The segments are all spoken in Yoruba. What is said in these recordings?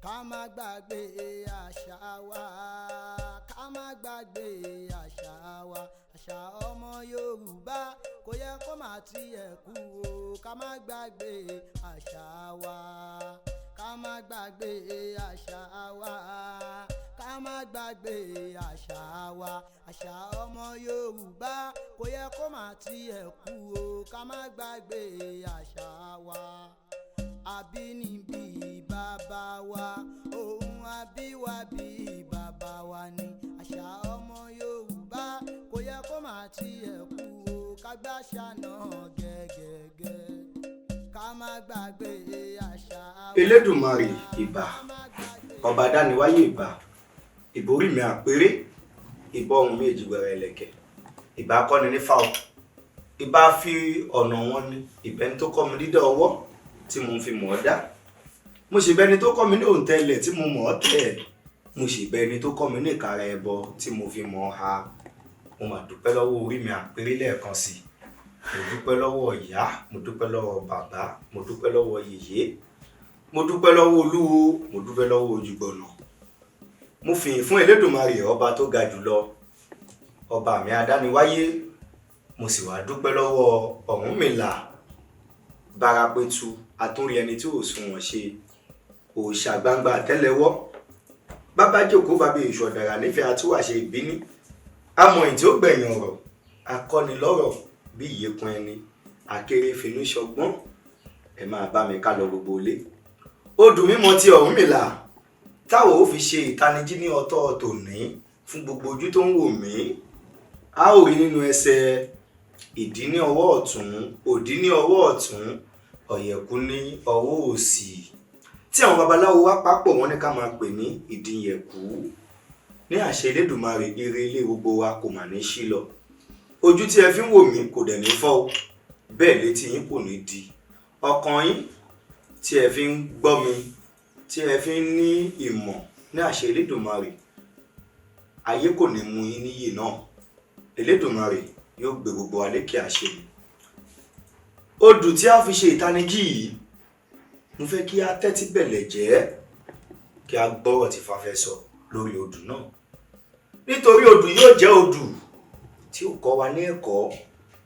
Ká má gbàgbé àṣà wa, ká má gbàgbé àṣà wa. Àṣà ọmọ Yorùbá kò yẹ kó má tiẹ̀ kú o. Ká má gbàgbé àṣà wa, ká má gbàgbé àṣà wa, ká má gbàgbé àṣà wa. Àṣà ọmọ Yorùbá kò yẹ kó má tiẹ̀ kú o. Ká má gbàgbé àṣà wa. Àbínibí bàbá wa, ohun àbíwábí bàbá wa ni. Àṣà ọmọ Yorùbá kò yẹ kó má tiẹ̀ kú o. Ká gbàṣà náà gẹ́gẹ́gẹ́, ká má gbàgbé àṣà wa. Elédùmarè ìbà, ọba dániwáyé ìbà, ìborí mi àpérè, ìbà ohun mi èjìgbẹ̀rẹ̀ ẹlẹ̀kẹ̀, ìbà kọ́ni nífà o, ìbà fi ọ̀nà wọn ni, ìbẹ́ni tó kọ́ mi dídá ọwọ́ tí mo fi mọ̀ ọ́ dá, mo sì bẹni tó kọ́ mi ní òǹtẹ̀lẹ̀ tí mo mọ̀ ọ́ tẹ̀, mo sì bẹni tó kọ́ mi ní ìkara ẹbọ tí mo fi mọ̀ ọ́ ha. Mo mà dúpẹ́ lọ́wọ́ orí mi àpérè lẹ́ẹ̀kan sí i. Mo dúpẹ́ lọ́wọ́ ìyá, mo dúpẹ́ lọ́wọ́ bàbá, mo dúpẹ́ lọ́wọ́ yèyé, mo dúpẹ́ lọ́wọ́ olúwo, mo dúpẹ́ lọ́wọ́ ojúgbọ̀nà. Mo fìyìn fún Elédùmarè ọba tó ga jùlọ, ọba mi adániwáyé. Mo sì wá dúpẹ́ lọ́wọ́ Ọ̀rúnmìlà Bárápẹ̀tù, àtúnrí ẹni tí ò sunwọ̀n ṣe, òòṣà gbangba àtẹ́lẹwọ́, bàbá jòkó bàbá èṣù ọ̀dàrà nífẹ̀ẹ́ àtúwàṣe ìbíní, amọ̀yìn tí ó gbẹ̀yìn ọ̀rọ̀, akọ́nilọ́rọ̀ bí ìyẹ̀kùn ẹni, akéré finú ṣọgbọ́n. Ẹ máa bá mi ká lọ gbogbo ilé. Odù mímọ́ ti Ọ̀rúnmìlà táwọn ò fi ṣe ìtanijí ní ọtọ́ tòní fún gbogbo ojú tó ń wò mí. A ó rí nínú ẹsẹ̀ ìdí ní ọwọ́ ọ̀tún, òdí ní ọwọ́ ọ̀tún, ọ̀yẹ̀kú ní ọwọ́ òsì, tí àwọn babaláwo wá papọ̀ wọ́n ní ká máa pè ní ìdíyẹ̀kú. Ní àṣẹ Elédùmarè, ire ilé gbogbo wa kò mà ní ṣí lọ. Ojú tí ẹ fi ń wò mí kò dẹ̀ ní fọ́ o, bẹ́ẹ̀ létí yín kò ní di. Ọkàn yín tí ẹ fi ń gbọ́ mi, tí ẹ fi ń ní ìmọ̀, ní àṣẹ Elédùmarè, ayé kò ní mú yín níyì náà. Elédùmarè yóò gbé gbogbo wa lékè àṣẹ. Odù tí a fi ṣe ìtanijí yìí, mo fẹ́ kí a tẹ́tí bẹ̀lẹ̀ jẹ́ kí a gbọ́rọ̀ tí Ifá fẹ́ sọ lórí odù náà, nítorí odù yóò jẹ́ odù tí ó kọ́ wa ní ẹ̀kọ́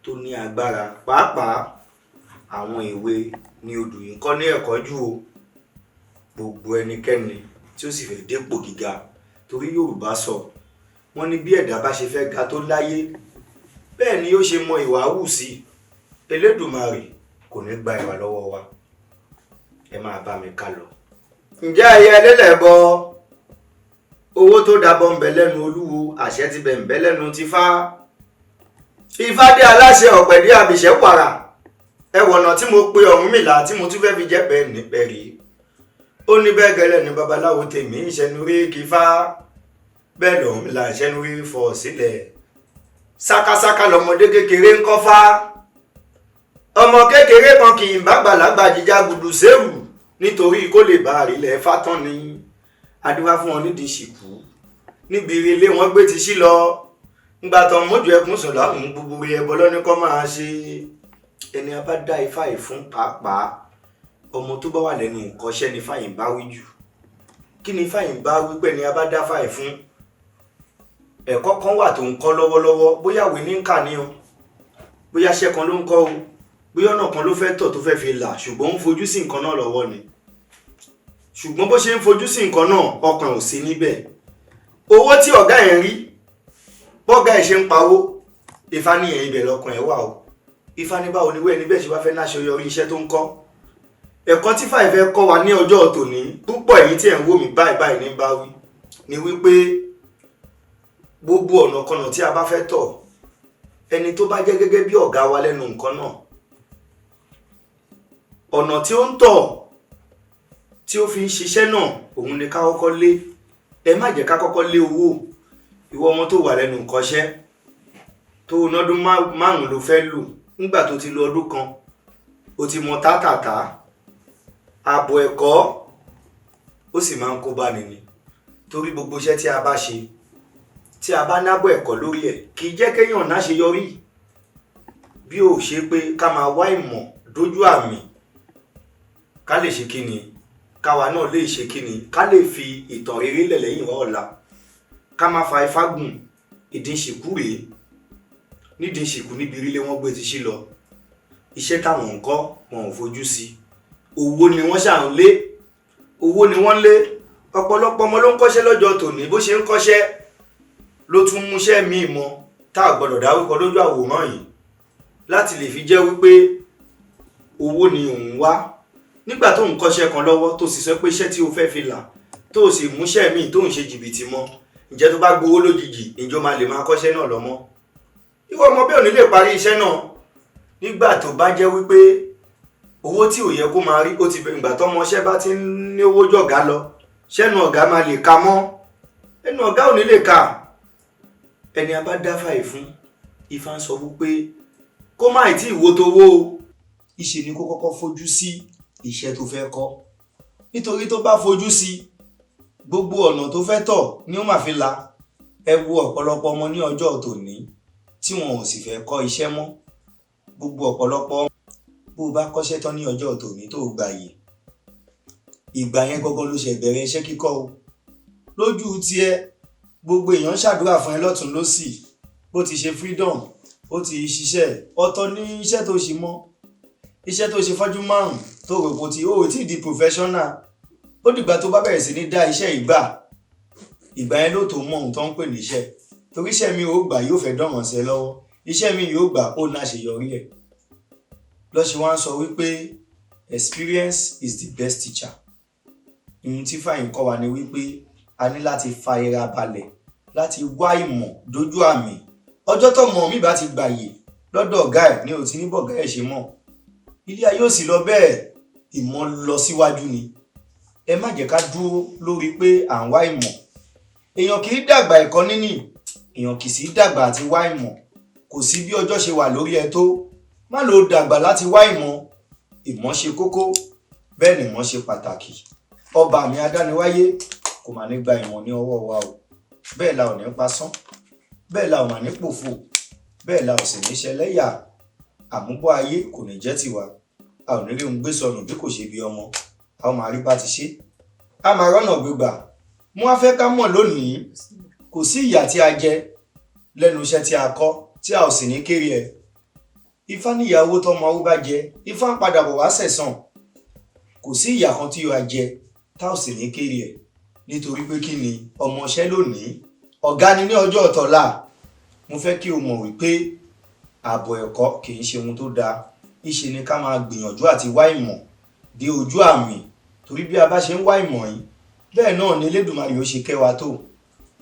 tó ní agbára. Pàápàá àwọn èwe ni odù yìí ń kọ́ ní ẹ̀kọ́ jù o. Gbogbo ẹnikẹ́ni tí ó sì fẹ́ dépò gíga, torí Yorùbá sọ wọ́n ní bí ẹ̀dá bá ṣe fẹ́ ga tó láyé, bẹ́ẹ̀ ni ó ṣe mọ ìwà hù sí. Elédùmarè kò ní gba ìwà lọ́wọ́ wa. Ẹ máa bá mi ká lọ. Ǹjẹ́ ẹyẹ ẹlẹ́lẹ̀bọ, owó tó dabọ̀ ń bẹ lẹ́nu olúwo, àṣẹ ti bẹ̀ ń bẹ lẹ́nu ti fá. Ifá dé aláṣẹ ọ̀pẹ̀dé àbìṣẹ́ wàrà. Ẹ wọ̀nà tí mo pe Ọ̀rúnmìlà tí mo tún fẹ́ fi jẹ́ bẹ́ẹ̀ nípẹ́ rí. Ó ní bẹ́ẹ̀ gẹ́lẹ́ ni babaláwo tèmi ń ṣẹnu rí kí fá. Bẹ́ẹ̀ l'Ọ̀rúnmìlà ń ṣẹnu rí fọ̀ sílẹ̀. Sákásáká lọmọdé kékeré ń kọ́ fá. Ọmọ kékeré kan kì í bá gbàlagbà jíjà gbùdù séwù nítorí kó lè bá àrílẹ̀ fátán ni. Adíwá fún wọn nídìí ṣìkú. Níbi ilé wọn gbé ti sí lọ. Ngbà tán mójú ẹkún sùn láwùn gbogbo ẹbọ lọ́ní kọ́ máa ṣe. Ẹni a bá dá ifá yìí fún pàápàá, ọmọ tó bá wà lẹ́nu nǹkanṣẹ́ ni ifá yìí ń bá wí jù. Kí ni ifá yìí ń bá wí pé ẹni a bá dá ifá yìí fún? Ẹ̀kọ́ kan wà tó ń kọ́ lọ́wọ́lọ́wọ́, bóyá ìwé ní ń kà ní o, bóyá iṣẹ́ kan ló ń kọ́ o, bóyá ọ̀nà kan ló fẹ́ tọ̀ tó fẹ́ fi là, ṣùgbọ́n ó ń fojú sí nǹkan náà lọ́wọ́ ni. Ṣùgbọ́n bó ṣe ń fojú sí nǹkan náà, ọkàn ò sí níbẹ̀. Owó tí ọ̀gá ẹ̀ ń rí, bọ́gá ẹ̀ ṣe ń pawó, Ifá ní ẹ̀yìn ibẹ̀ lọ́kàn ẹ̀ wà o. Ifá ní báwo ni wẹ́ẹ̀ níbẹ̀ ṣe wá fẹ́ náṣeyọrí iṣẹ́ tó ń kọ́. Ẹ̀kọ́ tí Ifá fẹ́ kọ́ wa ní ọjọ́ tòní, púpọ̀ èyí tí ẹ̀ ń wò mí báyìí báyìí ní bá wí, ni wípé gbogbo ọ̀nà kọ̀nà tí a bá fẹ́ tọ̀, ẹni tó bá jẹ́ gẹ́gẹ́ bí ọ̀gá wa lẹ́nu nǹkan náà, ọ̀nà tí ó ń tọ̀ tí ó fi ń ṣiṣẹ́ náà, òun ni ká kọ́kọ́ lé. Ẹ má jẹ́ ká kọ́kọ́ lé owó. Ìwọ ọmọ tó wà lẹ́nu nǹkanṣẹ́ tó nọ́dún márùn-ún ló fẹ́ lò, nígbà tó ti lo ọdún kan, o ti mọ tátàtà ààbò ẹ̀kọ́, ó sì máa ń kó bá ni ni. Torí gbogbo iṣẹ́ tí a bá ṣe, tí a bá nábọ̀ ẹ̀kọ́ lórí ẹ̀, kì í jẹ́ kéèyàn náṣeyọrí. Bí ó ṣe pé ká máa wá ìmọ̀ dójú àmì, ká lè ṣe kí ni, Káwa náà lè ṣe kíni, ká lè fi ìtàn rere lẹ̀ lẹ́yìn wá ọ̀la, ká má fa ifá gùn. Ìdínṣìkú rèé, nídìíṣìkú níbi rílé wọ́n gbé ti sí lọ. Iṣẹ́ táwọn ń kọ́ wọn ò fojú sí, owó ni wọ́n ṣà ń lé, owó ni wọ́n lé. Ọ̀pọ̀lọpọ̀ ọmọ ló ń kọ́ṣẹ́ lọ́jọ́ tòní, bó ṣe ń kọ́ṣẹ́ ló tún múṣẹ́ míì mọ́ tá a gbọ́dọ̀ dárúkọ lójú àwòrán yìí, láti lè fi jẹ́ wípé owó ni òun wá. Nígbà tó ń kọ́ṣẹ́ kan lọ́wọ́, tó sì sọ pé iṣẹ́ tí o fẹ́ fi là, tó sì múṣẹ́ míì tó ń ṣe jìbìtì mọ́, ǹjẹ́ tó bá gbowó lójijì, ǹjọ́ máa lè máa kọ́ṣẹ́ náà lọ́mọ́? Ìwọ ọmọ bẹ́ẹ̀ ò ní lè parí iṣẹ́ náà. Nígbà tó bá jẹ́ wípé owó tí ò yẹ kó máa rí, ó ti bẹ̀rẹ̀. Ìgbà tọmọṣẹ́ bá ti ń ní owó jọ̀gá lọ, ṣẹ́nu ọ̀gá máa lè ka mọ́? Ẹnu ọ̀gá ò ní lè ka. Ẹni a bá dáfà yìí fún, Ifá ń sọ wípé kó má ì tí ì wo towó o, ìṣe ni kó kọ́kọ́ fojú sí iṣẹ́ tó fẹ́ kọ́, nítorí tó bá fojú sí, gbogbo ọ̀nà tó fẹ́ tọ̀ ni ó máa fi la. Ẹ wo ọ̀pọ̀lọpọ̀ ọmọ ní ọjọ́ tòní tí wọn ò sì fẹ́ kọ́ iṣẹ́ mọ́. Gbogbo ọ̀pọ̀lọpọ̀, bó o bá kọ́ṣẹ́ tán ní ọjọ́ tòní tó gbà yìí, ìgbà yẹn gangan ló ṣe bẹ̀rẹ̀ iṣẹ́ kíkọ́ o. Lójú tiẹ̀, gbogbo èèyàn ṣàdúrà fún ẹ lọ́tún lọ́sì, bó ti ṣe freedom, ó ti ṣiṣẹ́ ọ̀tọ̀ ní iṣẹ́ tó ṣe mọ́, iṣẹ́ tó ṣe fọ́jú 5 tó rò pé tí ó ti di professional. Ó dìgbà tó bá bẹ̀rẹ̀ sí ní dá iṣẹ́ ìgbà, ìgbà yẹn ló tó mọ ohun tó ń pè níṣẹ́. Torí iṣẹ́ mi ò gbà yóò fẹ́ dọ̀ràn sí ẹ lọ́wọ́, iṣẹ́ mi yóò gbà ó náà ṣèyọrí ẹ̀. Lọ́sẹ̀ wá ń sọ wípé experience is the best teacher. Ohun tí fàyín kọ́ wa ni wípé a ní láti fa ira balẹ̀ láti wá ìmọ̀ dójú àmì. Ọjọ́ tọ́mọ mi bá ti gbàyè lọ́dọ̀ ọ̀gá ẹ̀ ní òtí ní bọ̀gá ẹ̀ ṣe mọ̀. Ilé ayé ò sì lọ bẹ́ẹ̀, ìmọ̀ lọ síwájú ni. Ẹ má jẹ́ ká dúró lórí pé à ń wá ìmọ̀. Èèyàn kì í dàgbà ẹ̀kọ́ níní, èèyàn kì í sì dàgbà àti wá ìmọ̀. Kò sí bí ọjọ́ ṣe wà lórí ẹ tó, má lò dàgbà láti wá ìmọ̀. Ìmọ̀ ṣe kókó, bẹ́ẹ̀ ni ìmọ̀ ṣe pàtàkì. Ọba mi adániwáyé kò mà ní gba ìmọ̀ ní ọwọ́ wa o. Bẹ́ẹ̀ la ò ní pasán, bẹ́ẹ̀ la ò mà ní pòfo, bẹ́ẹ̀ la ò sì ní ṣẹlẹ́yà. Àmúbọ̀ ayé kò ní jẹ́ tiwa. A ò ní rí ohun gbé sọnù bí kò ṣe bí ọmọ. A ó máa rí bá ti ṣe, a máa rọ́nà gbégbà. Mo wá fẹ́ ká mọ̀ lónìí, kò sí ìyà tí a jẹ lẹ́nu iṣẹ́ tí a kọ́ tí a ò sì ní kéré ẹ̀. Ifá níyàwó tọmọ awó bá jẹ, Ifá ń padà bọ̀ wá sẹ̀san. Kò sí ìyà kan tí a jẹ tá ò sì ní kéré ẹ̀. Nítorí pé kí ni ọmọọṣẹ́ lónìí, ọ̀gá ni ní ọjọ́ ọ̀tọ̀la. Mo fẹ́ kí o mọ̀ wípé ààbọ̀ ẹ̀kọ́ kì í ṣe ohun tó dáa. Ìṣe ni ká máa gbìyànjú àti wá ìmọ̀ dé ojú àmì, torí bí a bá ṣe ń wá ìmọ̀ yìí, bẹ́ẹ̀ náà ni Elédùmarè ó ṣe kẹ́ wa tó.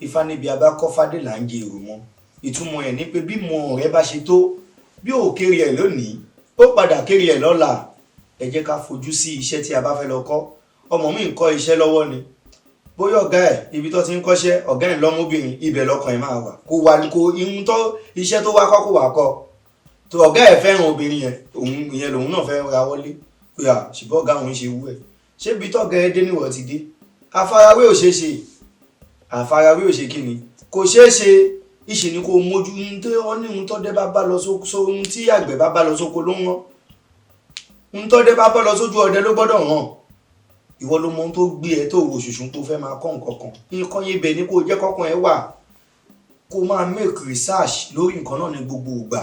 Ifá níbi a bá kọ́ fádé là ń jẹ èrò mọ́. Ìtumọ̀ ẹ̀ ni pé bí mọ̀ rẹ bá ṣe tó, bí ò kéré ẹ̀ lónìí, ó padà kéré ẹ̀ lọ́la. Ẹ jẹ́ ká fojú sí iṣẹ́ tí a bá fẹ́ lọ kọ́. Ọmọ mi ń kọ́ iṣẹ́ lọ́wọ́ ni, bóyá ọ̀gá ẹ̀ ibi tó ti ń kọ́ṣẹ́, ọ̀gá ẹ̀ lọ́mọbìnrin, ibẹ̀ lọ́kàn ẹ̀ máa wà. Kó wà ní kó ihun tó iṣẹ́ tó wá kọ́ kó wà kọ́. Tó ọ̀gá ẹ̀ fẹ́ràn obìnrin yẹn, òun ìyẹn lòun náà fẹ́ ra wọlé pé à ṣùgbọ́n ọ̀gá òun ṣe wú ẹ̀. Ṣé ibi tọ́gá ẹ dé níwọ̀ ti dé? Àfarawé ò ṣeé ṣe. Àfarawé ò ṣe kí ni? Kò ṣeé ṣe. Ìṣe ni kó mójú ohun tó ọ ní ohun tọ́dẹ́ bá bá lọ sóko, ohun tí àgbẹ̀ bá bá lọ sóko ló ń rán. Ohun tọ́dẹ́ bá bá lọ sójú ọdẹ ló gbọ́dọ̀ rán. Ìwọ ló mọ ohun tó gbé ẹ tó wò ṣùṣù tó fẹ́ máa kọ́ nǹkan kan. Nǹkan yẹn bẹ̀ ni kó jẹ́ kọ́kàn ẹ wà. Kó máa make research lórí nǹkan náà ní gbogbo ìgbà.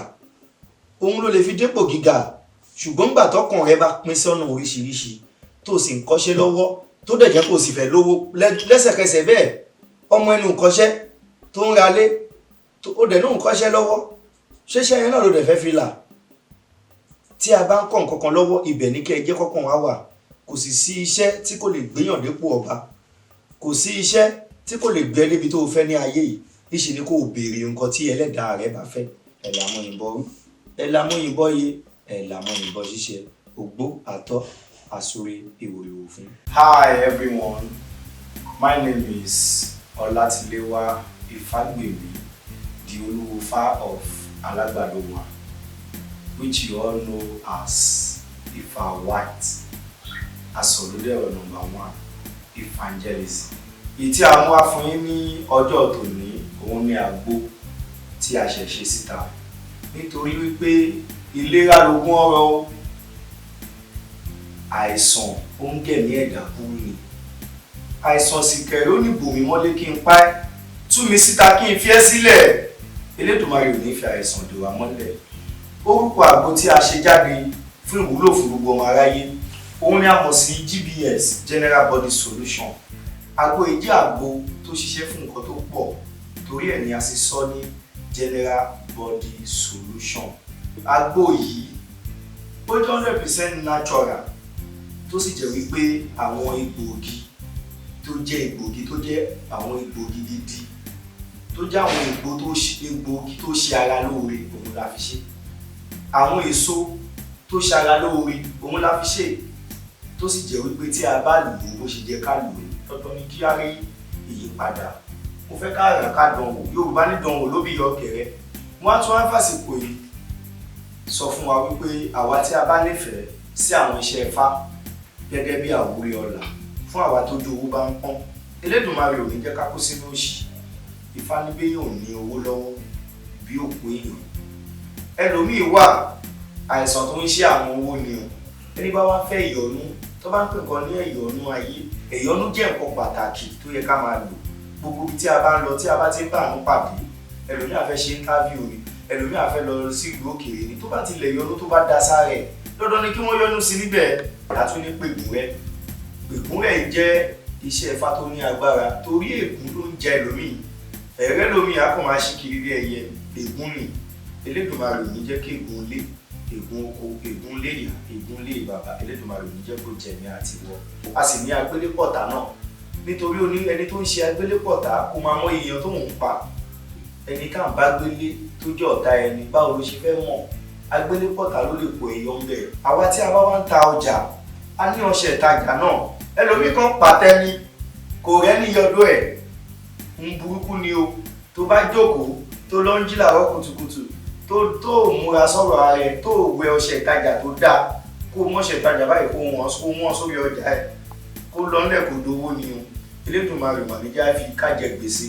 Òun ló lè fi dépò gíga. Ṣùgbọ́n ìgbà tọkàn rẹ bá pín sọ́nà oríṣiríṣi tó sì ń kọ́ṣẹ́ lọ́wọ́, tó dẹ̀ jẹ́ kó sì fẹ́ lówó lẹ́sẹ̀kẹsẹ̀ bẹ́ẹ̀, ọmọ ẹnu kọ́ṣẹ́ tó ń ralé, ó dẹ̀ náà ń kọ́ṣẹ́ lọ́wọ́, ṣéṣẹ́ yẹn náà ló dẹ̀ fẹ́ fi là. Tí a bá ń kọ́ nǹkan kan lọ́wọ́, ibẹ̀ ní kí ẹ jẹ́ kọ́kàn wá wà. Kò sì sí iṣẹ́ tí kò lè gbéyàn dépò ọba. Kò sí iṣẹ́ tí kò lè gbé ẹ débi tó o fẹ́ ní ayé yìí. Ìṣe ni kó o béèrè nǹkan tí ẹlẹ́dàá rẹ bá fẹ́. Ẹ̀ là mọ́ yìnbọn rú, ẹ̀ là mọ́ yìnbọn yé, ẹ̀ là mọ́ yìnbọn ṣíṣe, ògbó àtọ́ àsúre ìwòrìwò fún. Hi everyone, my name is Olatilewa Ifagbemi, the Oluwofa of Alagbadowa, which you all know as Ifa White, Asoludero number 1, evangelism. Èyí tí a mú wá fún yín ní ọjọ́ tòní, òun ni àgbo tí a ṣẹ̀ ṣe síta. Nítorí wípé ìlera lògùn ọrọ̀ o. Àìsàn ó ń gẹ̀mí ẹ̀dá kúrú ni. Àìsàn sì kẹ̀rẹ́, ó ní bòmí mọ́lé kí n pa ẹ́, tú mi síta kí n fi ẹ́ sílẹ̀. Elédùmarè ò ní fi àìsàn dè wá mọ́lẹ̀. Orúkọ àgbo tí a ṣe jáde fún ìwúlò fún gbogbo ọmọ aráyé, òun ni a mọ̀ sí GBS, General Body Solution. Àgbo yìí jẹ́ àgbo tó ṣiṣẹ́ fún nǹkan tó pọ̀, torí ẹ̀ ni a sì sọ ní General Body Solution. Àgbo yìí, ó jẹ́ 100% natural, tó sì jẹ́ wípé àwọn egbòogi tó jẹ́ egbòogi, tó jẹ́ àwọn egbòogi gidi, tó jẹ́ àwọn egbòogi tó ṣe ara lóore, òun la fi ṣe. Àwọn èso tó ṣe ara lóore, òun la fi ṣe, tó sì jẹ́ wípé tí a bá lò ó bó ṣe jẹ́ ká lò ó, dandan ni kí á rí ìyípadà. Mo fẹ́ ká rà ká dánwò. Yorùbá ní dánwò ló bí ọkẹrẹ. Wọ́n á tún wá fàsìkò yìí sọ fún wa wípé àwa tí a bá nífẹ̀ẹ́ sí àwọn iṣẹ́ Ifá gẹ́gẹ́ bí àwúre ọlà fún àwa tójú owó bá ń pọ́n, Elédùmarè ò ní jẹ́ ká kó sínú òṣì. Ifá ní béèyàn ò ní owó lọ́wọ́, bí òkú èèyàn. Ẹlòmíì wà, àìsàn tó ń ṣe àwọn owó ni o. Ẹni bá wá fẹ́ ìyọnu, tó bá ń pè nǹkan ní ẹ̀yọ́nú ayé, ẹ̀yọ́nú jẹ́ nǹkan pàtàkì tó yẹ ká máa lò gbogbo ibi tí a bá ń lọ, tí a bá ti ń bá àánú pàdé. Ẹlòmíì á fẹ́ ṣe interview ni, ẹlòmíì á fẹ́ lọ sí ìlú òkèèrè ni, tó bá ti lè yọnu, tó bá da sára ẹ̀, dandan ni kí wọ́n yọnu sí níbẹ̀. Látún ní pègúnrẹ́. Pègúnrẹ́ jẹ́ iṣẹ́ Ifá tó ní agbára, torí ègún ló ń jẹ ẹlòmíì. Ẹ̀rẹ́ lómi á kàn máa ṣí kiri bí ẹyẹ, ègún ni. Elédùmarè ò ní jẹ́ kí ègún lé, ègún oko, ègún lé ìyá, ègún lé bàbá, Elédùmarè ò ní jẹ́ kó jẹ ní àtiwọ́. A sì ní agbélépọ̀tà náà, nítorí ó ní ẹni tó ń ṣe agbélépọ̀tà kó máa mọ èèyàn tó ń pa. Ẹni tá à ń bá gbélé tó jẹ́ ọ̀tá ẹni, báwo ló ṣe fẹ́ mọ̀? Agbélépọ̀tà ló lè kó èèyàn ń bẹ̀. Àwa tí a bá wá ń ta ọjà, a ní ọṣẹ ìtajà náà. Ẹlòmíì kan pàtẹ ni kò rẹ́ ní yọdọ̀ ẹ̀ ń burúkú ni o. Tó bá jókòó, tó lọ ń jí làárọ̀ kùtùkùtù, tó múra sọ̀rọ̀ ara ẹ̀, tó wẹ ọṣẹ ìtajà tó dáa, kó mọ́ṣẹ ìtajà báyìí, kó wọ́n sórí ọjà ẹ̀, kó lọ ńlẹ̀, kó dowó ni o. Elédùmarè mà ní já fi kájẹ gbèsè.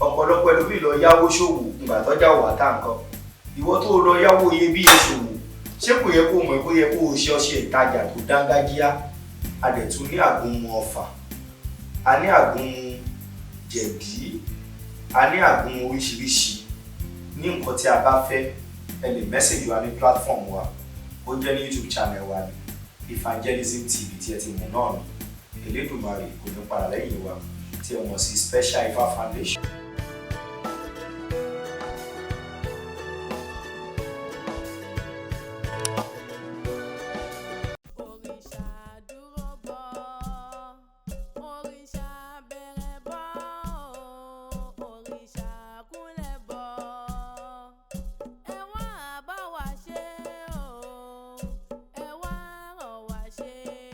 Ọ̀pọ̀lọpọ̀ ẹlòmíì lọ yáwó ṣòwò, ìgbà tọ́jà wà tá nǹkan. Ìwọ tó lọ yáwó iyebíye ṣòwò, ṣé kò yẹ kó mọ̀ kó yẹ kó o ṣe ọṣẹ ìtajà tó dángájíá? A dẹ̀ tún ní àgúnmu ọfà, a ní àgúnmu jẹ̀dí, a ní àgúnmu oríṣiríṣi. Ní nǹkan tí a bá fẹ́, ẹ lè message wa ní platform wa. Ó jẹ́ ní YouTube channel wa ní Evangelism TV tí ẹ ti mọ̀ náà ní. Elédùmarè kò ní padà lẹ́yìn wa, tí ẹ mọ̀ sí Special Ifá Foundation.